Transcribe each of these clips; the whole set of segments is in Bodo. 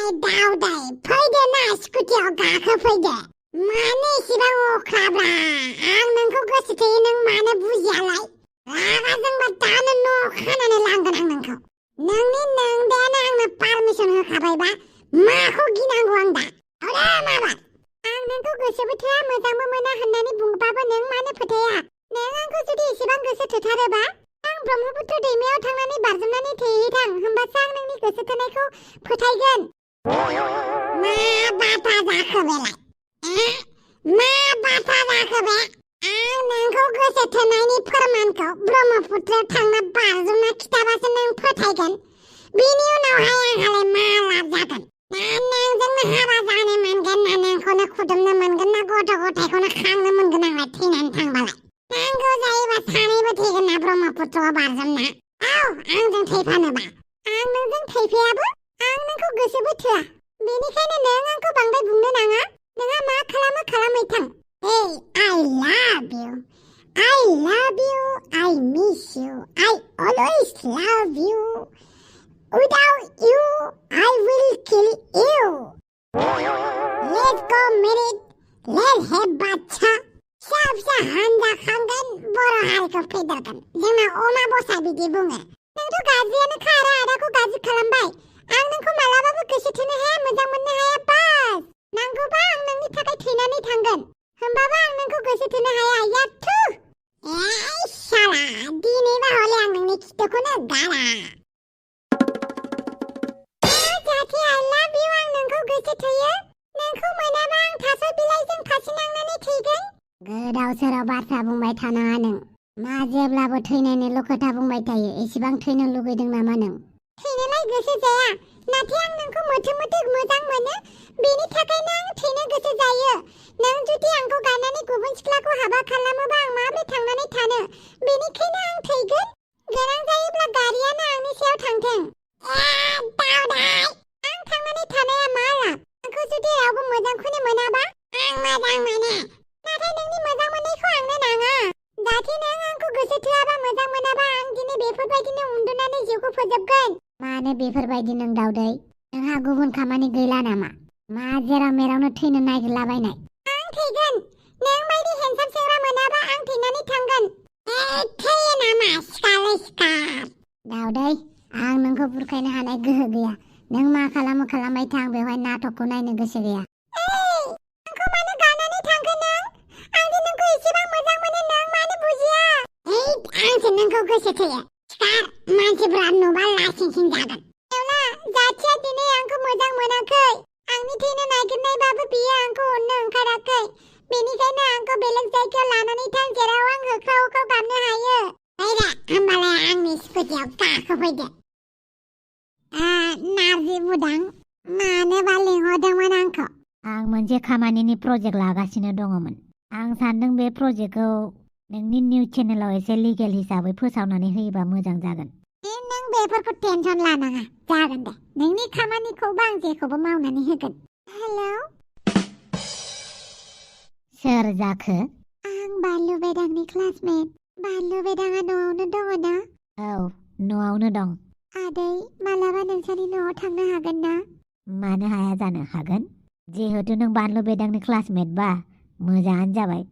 दावदै फैदो ना स्कुटियाव गाखोफैदो मानो इसिबां अख्लाब्रा आं नोंखौ गोसो थोयो नों मानो बुजियालाय रागाजोंबा दानो न' खानानै लांगोन आं नोंखौ नोंनि नोंदायानो आंनो पारमिसन होखाबायबा माखौ गिनांगौ आं दा औ माबा आं नोंखौ गोसोबो थोआ मोजांबो मोना होननानै बुंबाबो नों मानो फोथाया नों आंखौ जुदि इसेबां गोसो थोथारोबा आं ब्रह्मपुत्र दैमायाव थांनानै बारजुमनानै थैहैथां होमबासो आं नोंनि गोसो थोनायखौ फोथायगोन मा बाथा जाखो बेलाय मा बाथा जाखो बे आं नोंखौ गोसो थोनायनि फोरमानखौ ब्रह्मपुत्रआव थांना बारजुमना खिथाबासो नों फोथायगोन बिनि उनावहाय आंहालाय मा लाब जागोन ना नोंजोंनो हाबा जानो मोनगोन ना नोंखौनो खुदुमनो मोनगोन ना गथ' गथायखौनो खांनो मोनगोन आंलाय थैनानै थांबालाय नांगौ जायोबा सानैबो थैगोन ना ब्रह्मपुत्रआव बारजुमना औ आंजों थैफानोबा आं नोंजों थैफायाबो आं नोंखौ गोसोबो थोआ बेनिखायनो नों आंखौ बांद्राय बुंनो नाङा नोंहा मा खालामो खालामै थां Hey, I love you. I love you. I miss you. I always love you. Without you, I will kill you. Let's go married. Let's have bacha. Sabsa handa khangan boro halko federkan. Jena oma bosa bidi bunga. Nangto gajianu khara adaku gaji khalambai. Ang nangko malababu goसो थोनो हाया मोजां मोननो हाया बास. नांगौबा आं नोंनि थाखाय थैनानै थांगोन. होमबाबो आं नोंखौ गोसो थोनो हाया याथु साला दिनैबा हले आं नोंनि खिथुखौनो गारा जाथे I love you आं नोंखौ गोसो थोयो नोंखौ मोनाबा आं थास' बिलाइजों फासिनांनानै थैगोन गोदाव सोराव बाथ्रा बुंबाय थानाङा नों मा जेब्लाबो थैनायनिल' खोथा बुंबाय थायो एसेबां थैनो लुगैदों नामा नों थैनोलाय गोसो जाया नाथाय आं नोंखौ मोथो मोजां मोनो बेनि थाखायनो आं थैनो गोसो जायो नों जुदि आंखौ गारनानै गुबुन सिख्लाखौ हाबा खालामोबा आं माबोरै थांनानै थानो बेनिखायनो आं थैगोन गोनां जायोब्ला गारियानो आंनि सायाव थांथों दावदै आं थांनानै थानाया मा लाब आंखौ जुदि रावबो मोजांखौनो मोनाबा आं मोजां मोनो नाथाय नोंनि मोजां मोननायखौ आंनो नाङा जाथे नों आंखौ गोसो थोआबा मोजां मोनाबा आं दिनै बेफोरबायदिनो उन्दुनानै जिउखौ फोजोबगोन मानो बेफोरबायदि नों दावदै नोंहा गुबुन खामानि गैला नामा मा जेराव मेरावनो थैनो नागिरलाबायनाय आं थैगोन नों बायदि हेन्डसाम सेंग्रा मोनाबा आं थैनानै थांगोन थैयो नामा सिखालै सिखार दावदै आं नोंखौ बुरखायनो हानाय गोहो गैया नों मा खालामो खालामबाय थां बेवहाय नाटकखौ नायनो गोसो गैया आंखौ मानो गारनानै थांखो नों आंदि नोंखौ एसेबां मोजां मोनो नों मानो बुजिया आंसो नोंखौ गोसो थोयो सिखार मानसिफ्रा नुबा लासिंसिं जागोन एवला जाथिया दिनै आंखौ मोजां मोनाखै आंनि थैनो नागिरनायबाबो बियो आंखौ अननो ओंखाराखै बेनिखायनो आंखौ बेलेग जायगायाव लानानै थां जेराव आं होख्राव होख्राव गाबनो हायो फैदो होमबालाय आंनि स्कुटियाव गाखोफैदो नारजि बुदां मानोबा लिंहरदोंमोन आंखौ आं मोनसे खामानिनि प्रजेक्ट लागासिनो दङमोन आं सान्दों बे प्रजेक्टखौ नोंनि निउज चेनेलाव एसे लिगेल हिसाबै फोसावनानै होयोबा मोजां जागोन नों बेफोरखौ टेनसन लानाङा जागोन दे नोंनि खामानिखौबो आं जेखौबो मावनानै होगोन हेलौ सोर जाखो आं बानलु बेदांनि क्लासमेट बानलु बेदाङा न'आवनो दङ ना औ न'आवनो दं आदै मालाबा नोंसानि न'आव थांनो हागोन ना मानो हाया जानो हागोन जिहेतु नों बानलु बेदांनि क्लासमेट बा मोजाङानो जाबाय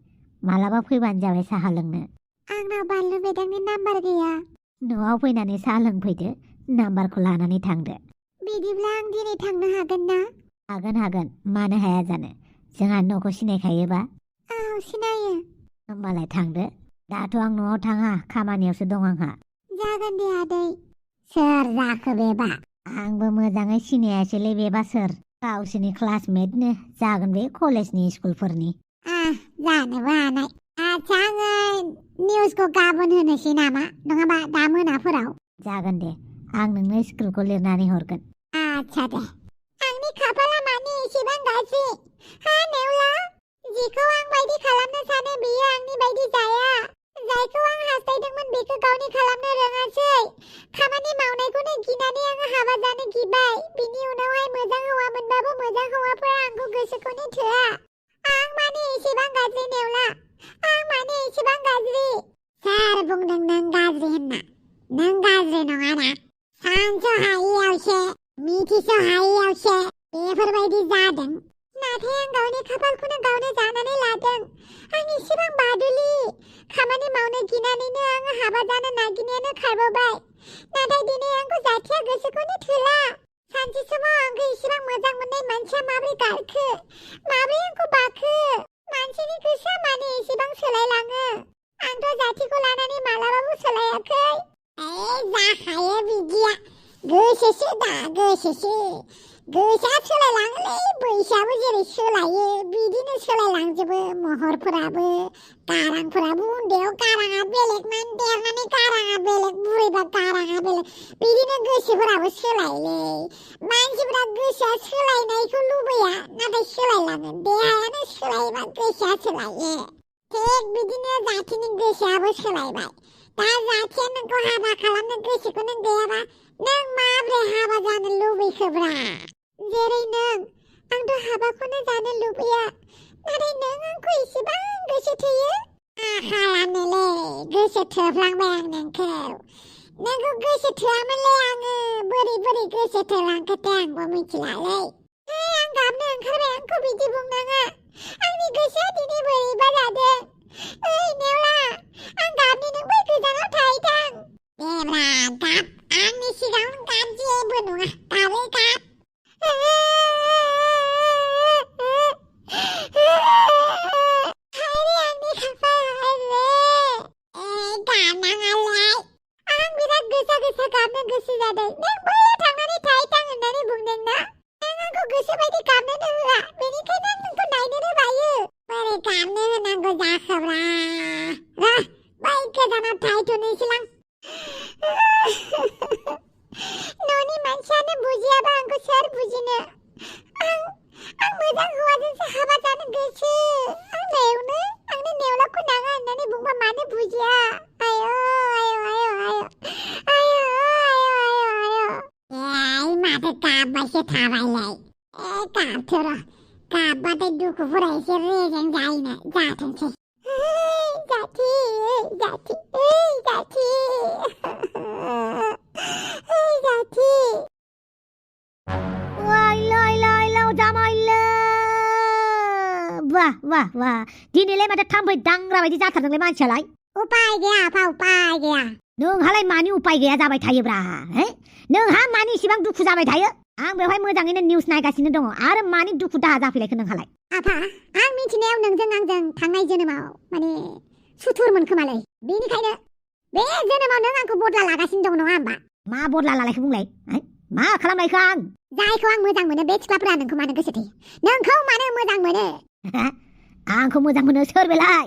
मालाबा फैबानो जाबाय साहा लोंनो आंनाव बानलु बेदांनि नाम्बार गैया न'आव फैनानै साहा लोंफैदो नाम्बारखौ लानानै थांदो बिदिब्ला आं दिनै थांनो हागोन ना हागोन मानो हाया जानो जोंहा न'खौ सिनायखायोबा औ सिनायो होमबालाय थांदो दाथ' आं न'आव थाङा खामानियावसो दं आंहा जागोन दे आदै सोर जाखो बेबा आंबो मोजाङै सिनायासैलै बेबा सोर गावसोरनि क्लासमेटनो जागोन बे कलेजनि स्कुलफोरनि जानोबो हानाय आच्छा आङो निउजखौ गाबोन होनोसै नामा नङाबा दा मोनाफोराव जागोन दे आं नोंनो स्क्रिप्टखौ लिरनानै हरगोन आच्छा दे आंनि खाफाला मानो एसेबां गाज्रि नेवला जिखौ आं बायदि खालामनो सानो बियो आंनि बायदि जाया जायखौ आं हास्थायदोंमोन बेखौ गावनि खालामनो रोङासै खामानि मावनायखौनो गिनानै आङो हाबा जानो गिबाय बिनि उनावहाय मोजां हौवा मोनबाबो मोजां हौवाफोरा आंखौ गोसोखौनो थोआ आं मानो एसेबां गाज्रि नेवला आं मानो एसेबां गाज्रि सोर बुंदों नों गाज्रि होनना नों गाज्रि नङाना सानस' हायियावसो मिथिस' हायियावसो बेफोरबायदि जादों नाथाय आं गावनि खाफालखौनो गावनो जानानै लादों आं इसेबां बादुलि खामानि मावनो गिनानैनो आं हाबा जानो नागिरनायानो खारबोबाय नाथाय दिनै आंखौ जाथिया गोसोखौनो थोला सानसे समाव आंखौ इसेबां मोजां मोननाय मानसिया माबोरै गारखो माबोरै आंखौ बाखो मानसिनि गोसोआ मानो एसेबां सोलायलाङो आंथ' जाथिखौ लानानै मालाबाबो सोलायाखै जाखायो बिदिया गोसोसो दा गोसोसो गोसोआ सोलायलाङोलै बैसोआबो जेरै सोलायो बिदिनो सोलायलांजोबो महरफोराबो गारांफोराबो उन्दैयाव गाराङा बेलेगमोन देरनानै गाराङा बेलेग बुरैबा गाराङा बेलेग बिदिनो गोसोफोराबो सोलायोलै मानसिफोरा गोसोआ सोलायनायखौ लुबैया नाथाय सोलायलाङो देहायानो सोलायोबा गोसोआ सोलायो थिग बिदिनो जाथिनि गोसोआबो सोलायबाय दा जाथिया नोंखौ हाबा खालामनो गोसोखौनो गैयाबा नों माब्रै हाबा जानो लुबैखोब्रा जेरै नों आंथ' हाबाखौनो जानो लुबैया नाथाय नों आंखौ इसेबां गोसो थोयो खालामनोलै गोसो थोफ्लांबाय आं नोंखौ गोसो थोआमोनलै आङो बोरै गोसो थोलांखोथाय आंबो मिथिलालै आं गाबनो ओंखारबाय आंखौ बिदि बुंनाङा आंनि गोसोआ दिनै बोरैबा जादों ओइ नेवला आं गाबनि नों बै गोजानाव थाहैथां देब्रा गाब आंनि सिगाङाव गाब जेबो नङा दाबो गाब हायरे आंनि खाफाल हायरे गाबनाङालाय आं बिराद गोसा गाबनो गोसो जादों नों बैयाव थांनानै थाहैथां होननानै बुंदोंना नों आंखौ गोसो बायदि गाबनोनो होआ बेनिखायनो आं नोंखौ नायनोनो बायो बोरै गाबनो होनांगौ जाखोब्रा बै गोजानाव थाहैथ'नोसैलां न'नि मानसियानो बुजियाबा आंखौ सोर बुजिनो आं मोजां हौवाजोंसो हाबा जानो गोसो आंनो नेवलाखौ नाङा होननानै बुंबा मानो बुजिया आय' माथो गाबबायसो थाबायलाय गाबथो र' गाबबाथाय दुखुफोरा एसे रेजें जायोनो जाथोंसै जाथि जाथि वाह दिनैलाय माथो थाम्फै दांग्रा बायदि जाथारदोंलै मानसियालाय उपाय गैया आफा उपाय गैया नोंहालाय मानि उपाय गैया जाबाय थायोब्रा नोंहा मानि इसिबां दुखु जाबाय थायो आं बेवहाय मोजाङैनो निउस नायगासिनो दङ आरो मानि दुखु दाहा जाफैलायखो नोंहालाय आफा आं मिथिनायाव नोंजों आंजों थांनाय जोनोमाव माने सुथुरमोन खोमालै बेनिखायनो बे जोनोमाव नों आंखौ बदला लागासिनो दं नङा होमबा मा बदला लालायखो बुंलाय मा खालामनायखो आं जायखौ आं मोजां मोनो बे सिख्लाफोरा नोंखौ मानो गोसो थोयो नोंखौ मानो मोजां मोनो आंखौ मोजां मोनो सोर बेलाय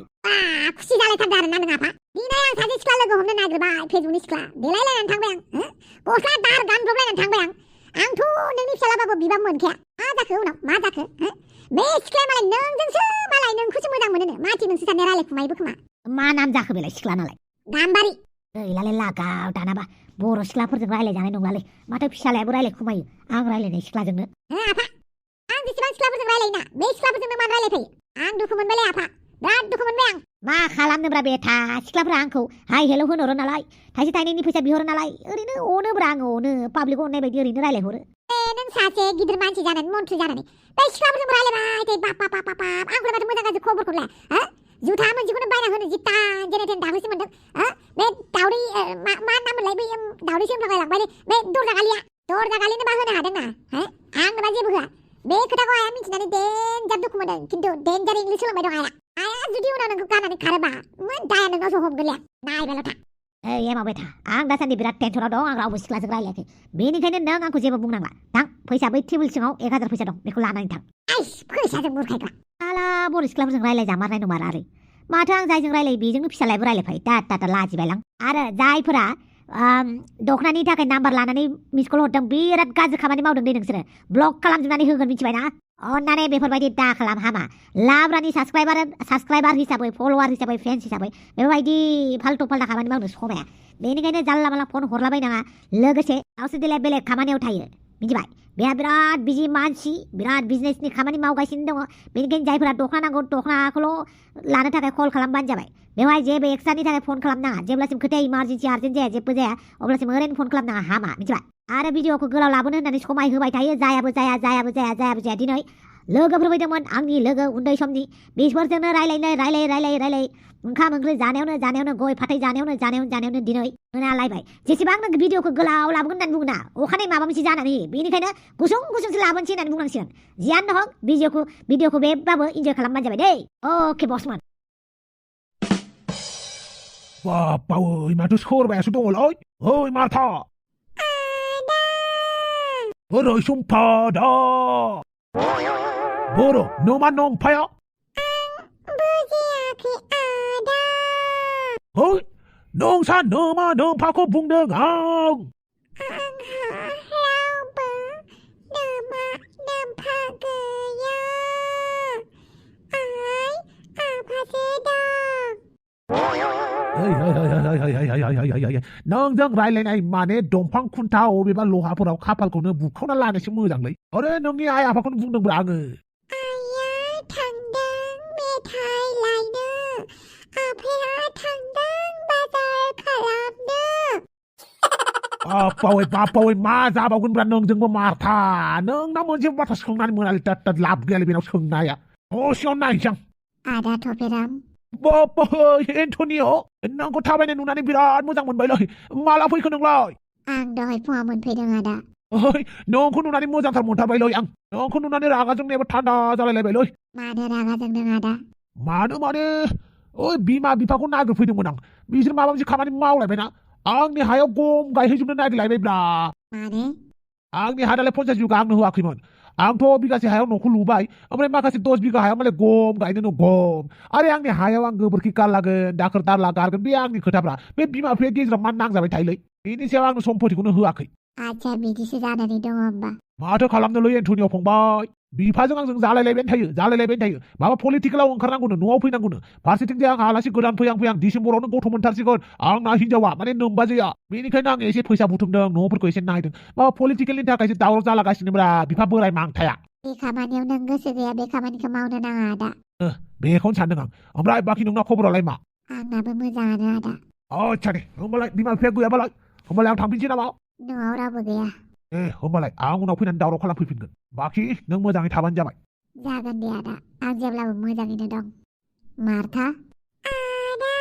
खुसि जालायथारदों आरोना नों आफा दिनै आं सासे सिख्ला लोगो हमनो नागिरबाय फेसबुकनि सिख्ला देलायलायनानै थांबाय आं गस्ला दार गानब्रबलायनानै थांबाय आंथ' नोंनि फिसालाबाबो बिबा मोनखाया मा जाखो उनाव मा जाखो बे सिख्लाया मालाय नोंजोंसो मालाय नोंखौसो मोजां मोनोनो माथि नोंसो सानैया रायलायखुमायोबो खोमा मा नाम जाखो बेलाय सिख्ला नालाय गाम्बारि गैलालै लागाव दानाबा बर' सिख्लाफोरजों रायलायजानाय नंलालै माथो फिसालायाबो रायलायखुमायो आं रायलायनाय सिख्लाजोंनो आफा आं जेसेबां सिख्लाफोरजों रायलायोना बे सिख्लाफोरजोंनो मानो रायलायफैयो आं दुखु मोनबायलै आफा बिराद दुखु मोनबाय आं मा खालामनोब्रा बेथा सिख्लाफ्रा आंखौ हाय हेल' होनहरो नालाय थाइसे थाइनैनि फैसा बिहरो नालाय ओरैनो अनोब्रा आङो अनो पाब्लिक अननाय बायदि ओरैनो रायलायहरो नों सासे गिदिर मानसि जानानै मन्थ्रि जानानै बे सिख्लाफोरजों रायलायबाय थायो बाप आंखौलाय माथो मोजां गाज्रि खबरखौ लाया जुथा मोनसेखौनो बायना होनो जि टान जेने थेन दाहोसो मोनदों बे दावदै मा नाम मोनलाय बै दावदै सोमलाबायलांबायलै बे दरजा गालिनो बा होनो हादोंना आंनोबा जेबो होआ बे खोथाखौ आया मिथिनानै देन्जार दुखु मोनदों खिन्थु देन्जार इंलिस सोलोंबाय दं आया जुदि उनाव नोंखौ गारनानै खारोबा दाया नोंनावसो हमगोरलै नायबायल' था एमावबाय था आं दासान्दि बिराद टेनसनाव दं आं रावबो सिख्लाजों रायलायाखै बेनिखायनो नों आंखौ जेबो बुंनांला थां फैसा बै टेबोल सिङाव 1000 फैसा दं बेखौ लानानै थां फैसाजों बुरखायग्रा आला बर' सिख्लाफोरजों रायलायजामारनाय नंमारा आरो माथो आं जायजों रायलायो बेजोंनो फिसालायबो रायलायफायो दा लाजिबायलां आरो जायफोरा दखनानि थाखाय नाम्बार लानानै मिस कल हरदों बिराद गाज्रि खामानि मावदों दे नोंसोरो ब्लक खालामजोबनानै होगोन मिथिबायना अन्नानै बेफोरबायदि दा खालाम हामा लाब्रानि साबस्क्राइबार हिसाबै फलोवार हिसाबै फेन्स हिसाबै बेबायदि फाल्टु फाल्टा खामानि मावनो समाया बेनिखायनो जानला मानला फन हरलाबायनाङा लोगोसे गावसोर दिनै बेलेग खामानियाव थायो मिथिबाय बेहा बिराद बिजि मानसि बिराद बिजनेसनि खामानि मावगासिनो दङ बेनिखायनो जायफोरा दखना नांगौ दखनाखौल' लानो थाखाय कल खालामबानो जाबाय बेवहाय जेबो एक्सट्रानि थाखाय फन खालामनाङा जेब्लासिम खोथाया इमारजेन्सि आर्जेन्ट जाया जेबो जाया अब्लासिम ओरैनो फन खालामनाङा हामा मिथिबाय आरो भिडिअखौ गोलाव लाबोनो होननानै समाय होबाय थायो जायाबो जाया दिनै लोगोफोर फैदोंमोन आंनि लोगो उन्दै समनि बिसोरजोंनो रायलाय ओंखाम ओंख्रि जानायावनो गय फाथै जानायावनो दिनै मोनालायबाय जेसेबां नों भिडिअखौ गोलाव लाबोगोन होननानै बुङोना अखानायै माबा मोनसे जानानै बेनिखायनो गुसुंसो लाबोनोसै होननानै बुंनांसिगोन जियानो हक भिडिअखौ बेबाबो इन्जय खालामबानो जाबाय दै अके बसमोन Bapak ơi, mà tôi khô bè xuống tôi lỗi. Ơi mà thọ. Rồi xuống phà đó. Bodo, no man nong phaya. Ơi, nong sa no ma nong phá có vùng đường ang. Nang jang rai lai mane dongphang khuntao beba lohaफोराव खाफालखौनो बुखावना लानोसो मोजांलै अरे नोंनि आइ आफाखौनो बुंदोंब्रा आङो आइया थांदों मेथाइ लायनो आफाया थांदों बाजार खालामनो बापावै मा जाबावगोनब्रा नोंजोंबो मारथा नोंना मोनसे बाथ्रा सोंनानै मोनालै तात लाब गैयालै बेनाव सोंनाया असेयाव नायजां आदा थफेराम बापावै एन्टनियो नोंखौ थाबायनाय नुनानै बिराद मोजां मोनबायलै माला फैखो नोंलाय आं दहाय फुङाव मोनफैदों आदा ओइ नोंखौ नुनानै मोजांथार मोनथारबायलै आं नोंखौ नुनानै रागाजों नेबो थान्दा जालायलायबायलै मानो रागा जोंदों आदा मानो ओइ बिमा बिफाखौ नागिरफैदोंमोन आं बिसोर माबा मोनसे खामानि मावलायबायना आंनि हायाव गम गायहैजोबनो नागिरलायबायब्रा माने आंनि हा दालाय 50 बिगा आंनो होआखैमोन आंथ' बिगासे हायाव न'खौ लुबाय ओमफ्राय माखासे 10 बिगा हायाव मालाय गम गायनोनो गम आरो आंनि हायाव आं गोबोरखि गारलागोन दाखोर दाला गारगोन बे आंनि खोथाब्रा बे बिमा बिफाया गेजेराव मा नांजाबाय थायोलै बेनि सायाव आंनो सम्पतिखौनो होआखै आच्छा बिदिसो जानानै दङ होमबा माथो खालामनोलै एन्टनियो फंबाय बिफाजों आंजों जालायलायबाय थायो माबा पलिटिकेलाव ओंखारनांगौनो न'आव फैनांगौनो फारसेथिंजाय आंहा आलासि गोदान फैहां डिसेम्बरावनो गथ' मोनथारसिगोन आंना हिनजावा माने नोमबाजैया बेनिखायनो आं एसे फैसा बुथुमदों न'फोरखौ एसे नायदों माबा पलिटिकेलनि थाखायसो दावराव जालागासिनोब्रा बिफा बोराय मांथाया बे खामानियाव नों गोसो गैया बे खामानिखौ मावनो नाङा आदा बेखौनो सानदों आं ओमफ्राय बाखि नोंना खबरालाय मा आंनाबो मोजाङानो आदा आच्छा दे होमबालाय बिमा बिफाया गैयाबालाय होमबालाय आं थांफिनसै नामा न'आव रावबो गैया होमबालाय आं उनाव फैनानै दावराव खालामफैफिनगोन बाखि नों मोजाङै थाबानो जाबाय जागोन दे आदा आं जेब्लाबो मोजाङैनो दं मार्था आदा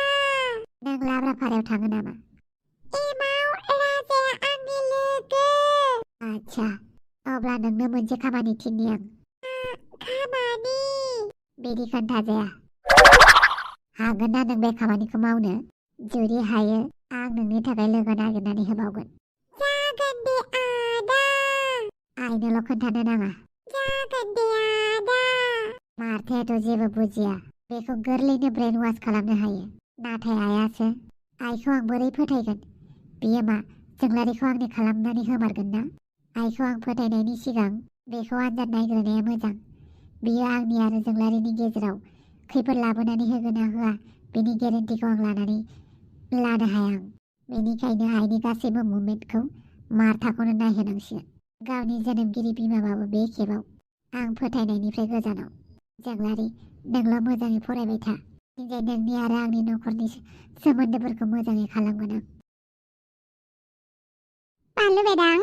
नों लाब्रा फारायाव थाङो नामा एमाव राजाया आंनि लोगो आच्छा अब्ला नोंनो मोनसे खामानि थिननि आं खामानि बिदि खोन्थाजाया हागोन ना नों बे खामानिखौ मावनो जुदि हायो आं नोंनि थाखाय लोगो नागिरनानै होबावगोन जागोन दे आदा आइनोल' खोन्थानो नाङा जागोन दे आदा मार्थायाथ' जेबो बुजिया बेखौ गोरलैनो ब्रेन वाश खालामनो हायो नाथाय आइयासो आइखौ आं बोरै फोथायगोन बियो मा जोंलारिखौ आंनि खालामनानै होमारगोन ना आइखौ आं फोथायनायनि सिगां बेखौ आनजाद नायग्रोनाया मोजां बियो आंनि आरो जोंलारिनि गेजेराव खैफोद लाबोनानै होगोन ना होआ बेनि गेरेन्टिखौ आं लानो हाया आं बेनिखायनो आइनि गासैबो मुभमेन्टखौ मार्थाखौनो नायहोनांसिगोन गावनि जोनोमगिरि बिमाबाबो बे खेबाव आं फोथायनायनिफ्राय गोजानाव जोंलारि नोंल' मोजाङै फरायबाय था दिनै नोंनि आरो आंनि न'खरनि सोमोन्दोफोरखौ मोजाङै खालामगोन आं बानलु बेदां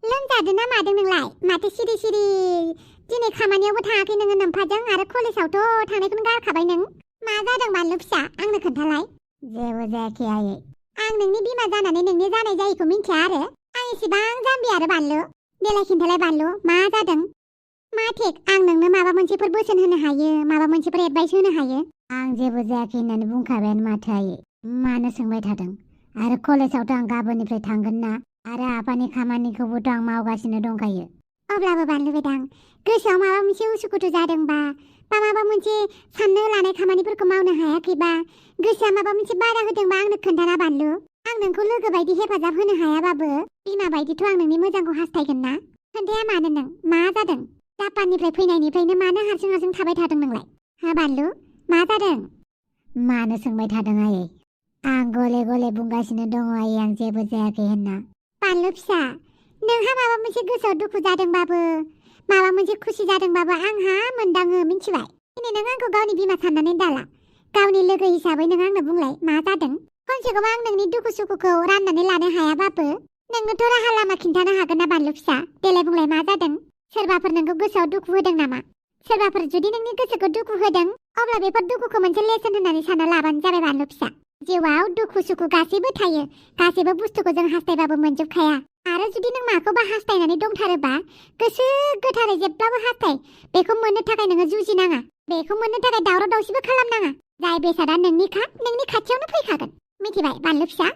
लोमजादों ना मादों नोंलाय माथो सिरि दिनै खामानियावबो थाङाखै नोङो नोम्फाजों आरो कलेजावथ' थांनायखौनो गारखाबाय नों मा जादों बानलु फिसा आंनो खोन्थालाय जेबो जायाखै आयै आं नोंनि बिमा जानानै नोंनि जानाय जायैखौ मिन्थिया आरो आं एसेबां जाम्बि आरो बानलु देलाय खिन्थालाय बानलु मा जादों मा थिक आं नोंनो माबा मोनसेफोर बोसोन होनो हायो माबा मोनसेफोर एडभाइस होनो हायो आं जेबो जायाखै होननानै बुंखाबायानो माथो आयै मानो सोंबाय थादों आरो कलेजावथ' आं गाबोननिफ्राय थांगोन ना आरो आफानि खामानिखौबोथ' आं मावगासिनो दंखायो अब्लाबो बानलु बेदां गोसोआव माबा मोनसे उसुखुथु जादोंबा बा माबा मोनसे साननो लानाय खामानिफोरखौ मावनो हायाखैबा गोसोआ माबा मोनसे बादा होदोंबा आंनो खोन्थाना बानलु आं नोंखौ लोगो बायदि हेफाजाब होनो हायाबाबो बिमा बायदिथ' आं नोंनि मोजांखौ हास्थायगोन ना खोन्थाया मानो नों मा जादों जापाननिफ्राय फैनायनिफ्रायनो मानो हारसिं थाबाय थादों नोंलाय हा बानलु मा जादों मानो सोंबाय थादों आयै आं गले गले बुंगासिनो दङ आयै आं जेबो जायाखै होनना बानलु फिसा नोंहा माबा मोनसे गोसोआव दुखु जादोंबाबो माबा मोनसे खुसि जादोंबाबो आंहा मोनदाङो मिन्थिबाय दिनै नों आंखौ गावनि बिमा साननानै दाला गावनि लोगो हिसाबै नों आंनो बुंलाय मा जादों खनसे खनसेखौबो आं नोंनि दुखु सुखुखौ राननानै लानो हायाबाबो नोंनोथ' राहा लामा खिन्थानो हागोन ना बानलु फिसा? देलाय बुंलाय मा जादों? सोरबाफोर नोंखौ गोसोआव दुखु होदों नामा? सोरबाफोर जुदि नोंनि गोसोखौ दुखु होदों अब्ला बेफोर दुखुखौ मोनसे लेसन होननानै सानना लाबानो जाबाय बानलु फिसा। जिउआव दुखु सुखु गासैबो थायो। गासैबो बुस्थुखौ जों हास्थायबाबो मोनजोबखाया। आरो जुदि नों माखौबा हास्थायनानै दंथारोबा गोसो गोथारै जेब्लाबो हास्थाय। बेखौ मोननो थाखाय नोङो जुजिनाङा। बेखौ मोननो थाखाय दावराव दावसिबो खालामनाङा। जाय बेसादा नोंनि खाथियावनो फैखागोन। मिथिबाय बानलु फिसा?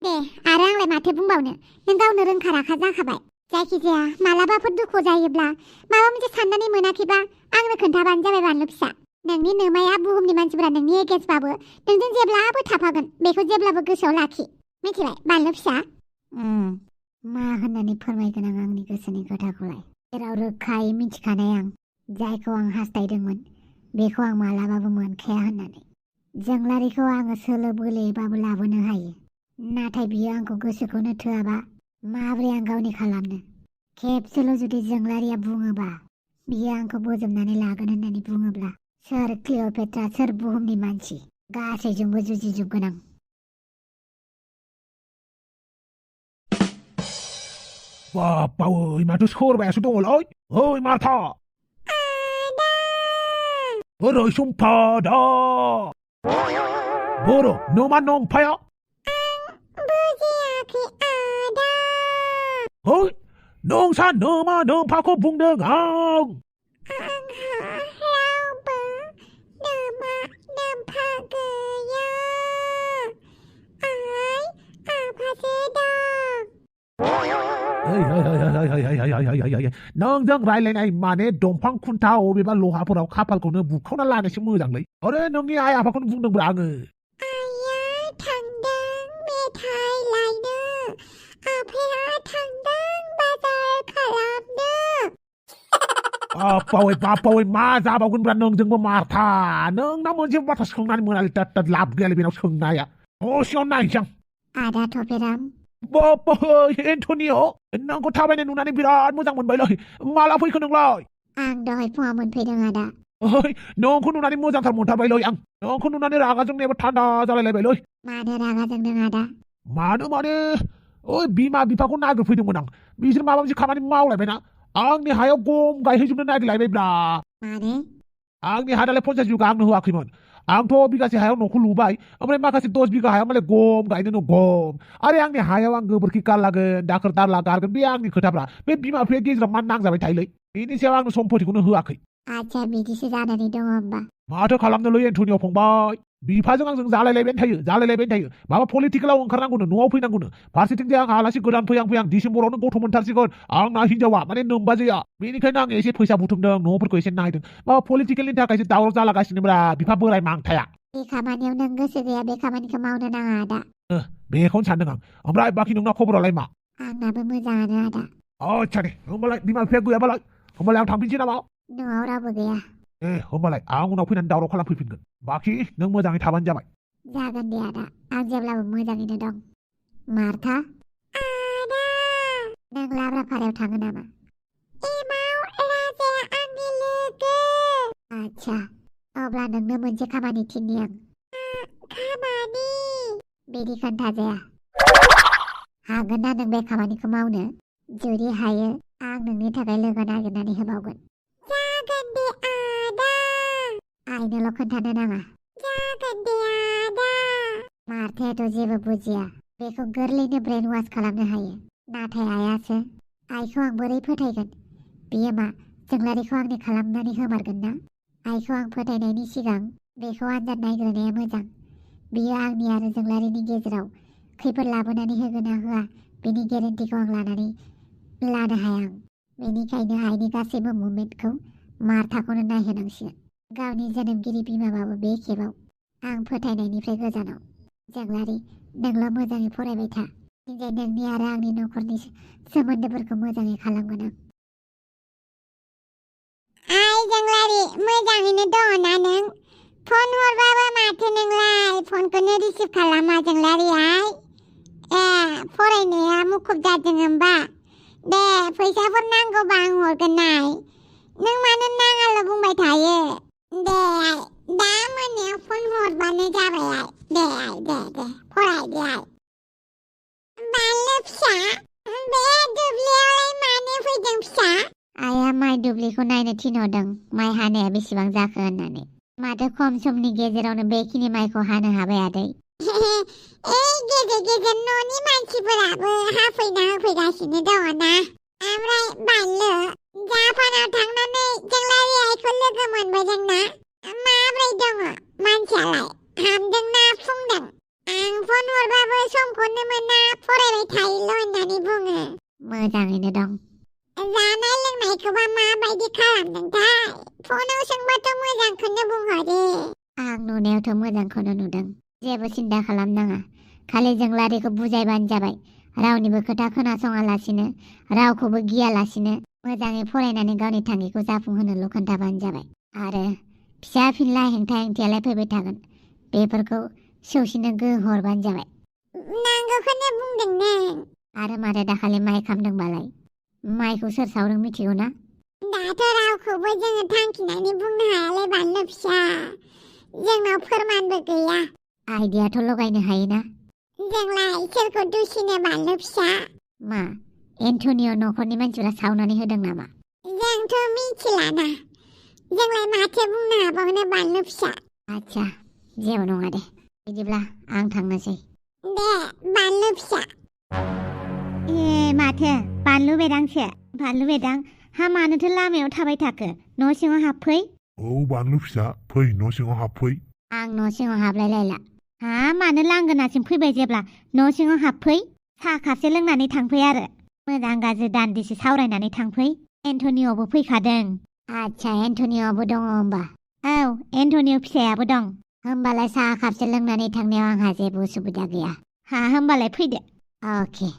दे आरो आंलाय माथो बुंबावनो, नों गावनो रोंखा राखा जाखाबाय। जायखिजाया मालाबाफोर दुखु जायोब्ला माबा मोनसे साननानै मोनाखैबा आंनो खोन्थाबानो जाबाय बानलु फिसा। नोंनि नोमाया बुहुमनि मानसिफोरा नोंनि एगेन्स्टबाबो नोंजों जेब्लाबो थाफागोन। बेखौ जेब्लाबो गोसोआव लाखि। मिथिबाय बानलु फिसा? मा होननानै फोरमायगोन आं आंनि गोसोनि खोथाखौलाय? जेराव रोखायै मिथिखानाय आं जायखौ आं हास्थायदोंमोन बेखौ आं मालाबाबो मोनखाया होननानै। जोंलारिखौ आङो सोलो बोलोयैबाबो लाबोनो हायो, नाथाय बियो आंखौ गोसोखौनो थोआबा माबोरै आं गावनि खालामनो? खेबसेल' जुदि जोंलारिया बुङोबा बियो आंखौ बोजबनानै लागोन होननानै बुङोब्ला सोर क्लिअपेट्रा, सोर बुहुमनि मानसि गासैजोंबो जुजिजोबगोन आं। बावै माथो सोरबायासो दङलै? ओइ मार्था! ओरै सम्पादा! बर' नोमा नंफाया? बुजियाखै आदा। ओइ नोंसा नोमा नोम्फाखौ बुंदों आं। आंहा रावबो नोमा नोम्फा गैया। आइ आफासो दं। नोंजों रायलायनाय माने दंफां खुन्था अबेबा लहाफोराव खाफालखौनो बुखावना लानायसो मोजांलै। अरे नोंनि आइ आफाखौनो बुंदोंब्रा आङो। आइया थांदों मेथाइ लायनो, आफाया थांदों बाजार खालामनो। बापावै मा जाबावगोनब्रा नोंजोंबो मार्था? नोंना मोनसे बाथ्रा सोंनानै मोनालै तात लाब गैयालै बेनाव सोंनाया। दसेयावनो नायनोसै आं। आदा थफेराम। बापावै एन्टनिय' नोंखौ थाबायनाय नुनानै बिराद मोजां मोनबायलै। माला फैखो नोंलाय? आं दहाय फुङाव मोनफैदों आदा। ओइ नोंखौ नुनानै मोजांथार मोनथारबायलै आं। नोंखौ नुनानै रागा जोंनायाबो थान्दा जालायलायबायलै। मानो रागा जोंदों आदा? मानो माने ओइ बिमा बिफाखौ नागिरफैदोंमोन आं। बिसोर माबा मोनसे खामानि मावलायबायना आंनि हायाव गम गायहैजोबनो नागिरलायबायब्रा। माने? आंनि हा दालाय 50 बिगा आंनो होआखैमोन। आंथ' बिगासे हायाव न'खौ लुबाय, ओमफ्राय माखासे 10 बिगा हायाव मालाय गम गायनोनो गम। आरो आंनि हायाव आं गोबोरखि गारलागोन, दाखोर दाला गारगोन, बे आंनि खोथाब्रा। बे बिमा बिफाया गेजेराव मा नांजाबाय थायोलै? बेनि सायाव आंनो सम्पतिखौनो होआखै। आच्छा बिदिसो जानानै दङ होमबा। माथो खालामनोलै एन्टनिय' फंबाय? बिफाजों आंजों जालायलायबाय थायो। माबा पलिटिकेलाव ओंखारनांगौनो, न'आव फैनांगौनो। फारसेथिंजाय आं आलासि गोदान फैहां डिसेम्बरावनो गथ' मोनथारसिगोन आंना हिनजावा माने नोम्बाजैया। बेनिखायनो आं एसे फैसा बुथुमदों, न'फोरखौ एसे नायदों। माबा पलिटिकेलनि थाखायसो दावराव जालागासिनोब्रा बिफा बोराय मांथाया। बे खामानियाव नों गोसो गैया, बे खामानिखौ मावनो नाङा आदा। बेखौनो सानदों आं। ओमफ्राय बाखि नोंना खबरालाय मा? आंनाबो मोजाङानो आदा। आच्छा दे, होमबालाय बिमा बिफाया गैयाबालाय? होमबालाय आं थांफिनसै नामा? न'आव रावबो गैया। होमबालाय आं उनाव फैनानै दावराव खालामफैफिनगोन। बाखि नों मोजाङै थाबानो जाबाय। जागोन दे आदा, आं जेब्लाबो मोजाङैनो दं। मार्था? आदा! नों लाब्राफारायाव थाङो नामा? एमाव राजाया आंनि लोगो। आच्छा, अब्ला नोंनो मोनसे खामानि थिननि आं। खामानि? बिदि खोन्थाजाया। हागोन ना नों बे खामानिखौ मावनो? जुदि हायो आं नोंनि थाखाय लोगो नागिरनानै होबावगोन। जागोन दे आदा। आइनोल' खोन्थानो नाङा। जागोन दे आदा। मार्थायाथ' जेबो बुजिया। बेखौ गोरलैनो ब्रेन वास खालामनो हायो। नाथाय आइयासो। आइखौ आं बोरै फोथायगोन? बियो मा जोंलारिखौ आंनि खालामनानै होमारगोन ना? आइखौ आं फोथायनायनि सिगां बेखौ आनजाद नायग्रोनाया मोजां। बियो आंनि आरो जोंलारिनि गेजेराव खैफोद लाबोनानै होगोन ना होआ बेनि गेरेन्टिखौ आं लानो हाया आं। बेनिखायनो आइनि गासैबो मुभमेन्टखौ मार्थाखौनो नायहोनांसिगोन। गावनि जोनोमगिरि बिमाबाबो बे खेबाव आं फोथायनायनिफ्राय गोजानाव। जोंलारि नोंल' मोजाङै फरायबाय था। जे नोंनि आरो आंनि न'खरनि सोमोन्दोफोरखौ मोजाङै खालामगोन आं। आइ जोंलारि मोजाङैनो दङ ना नों? फन हरबाबो माथो नोंलाय फनखौनो रिसिभ खालामा जोंलारि आइ? फरायनाया मुखुब जादों होमबा? दे फैसाफोर नांगौबा आं हरगोन आइ। नों मानो नाङाल' बुंबाय थायो? दे आइ, दा मोनायाव फन हरबानो जाबाय आइ। दे आइ, दे फराय दे आइ। बानलु फिसा बे दुब्लियावलाय मानो फैदों फिसा आइया माइ दुब्लिखौ नायनो थिनहरदों माइ हानाया बेसेबां जाखो होननानै माथो खम समनि गेजेरावनो बेखिनि माइखौ हानो हाबाय आदै गेजेर गेजेर न'नि मानसिफोराबो हाफैना होफैगासिनो दङ ना ओमफ्राय बानलु जापानाव थांनानै जोंलारि आइखौ लोगो मोनबोदोंना माब्रै दङ मानसियालाय हामदों ना फुंदों आं फन हरबाबो समखौनो मोना फरायबाय थायोल' होननानै बुङो मोजाङैनो दं जानाय लोंनायखौबा माबायदि खालामदोंथाय फनाव सोंबाथ' मोजांखौनो बुंहरो आं नुनायावथ' मोजांखौनो नुदों जेबो सिन्था खालामनाङा खालि जोंलारिखौ बुजायबानो जाबाय रावनिबो खोथा खोनासङालासिनो रावखौबो गियालासिनो मोजाङै फरायनानै गावनि थांखिखौ जाफुंहोनोल' खोन्थाबानो जाबाय आरो फिसा फिनला हेंथा हेंथायालाय फैबाय थागोन बेफोरखौ सौसिनो गोहो हरबानो जाबाय नांगौखौनो बुंदों नों आरो माथो दाखालि माइ खामदोंबालाय माइखौ सोर सावदों मिथिगौ ना दाथ' रावखौबो जोङो थांखिनानै बुंनो हायालै बानलु फिसा जोंनाव फोरमानबो गैया आइडियाथ' लगायनो हायोना जोंलाय सोरखौ दुसिनो बानलु फिसा मा एन्टनिय' न'खरनि मानसिफ्रा सावनानै होदों नामा जोंथ' मिथिलाना जोंलाय माथो बुंनो हाबावनो बानलु फिसा आच्छा जेबो नङा दे बिदिब्ला आं थांनोसै दे बानलु फिसा ए माथो बानलु बेदां हा मानोथो लामायाव थाबाय थाखो न' सिङाव हाबफै औ बानलु फिसा फै न' सिङाव हाबफै आं न' सिङाव हाबलायलायला हा मानो लांगोनासिम फैबाय जेब्ला न' सिङाव हाबफै साहा खापसे लोंनानै थांफै आरो मोजां गाज्रि दान्दिसे सावरायनानै थांफै एन्टनिय'बो फैखादों आच्छा एन्टनिय'बो दङ होमबा औ एन्टनिय' फिसायाबो दं होमबालाय साहा खापसे लोंनानै थांनायाव आंहा जेबो उसुबिदा गैया हा होमबालाय फैदो अके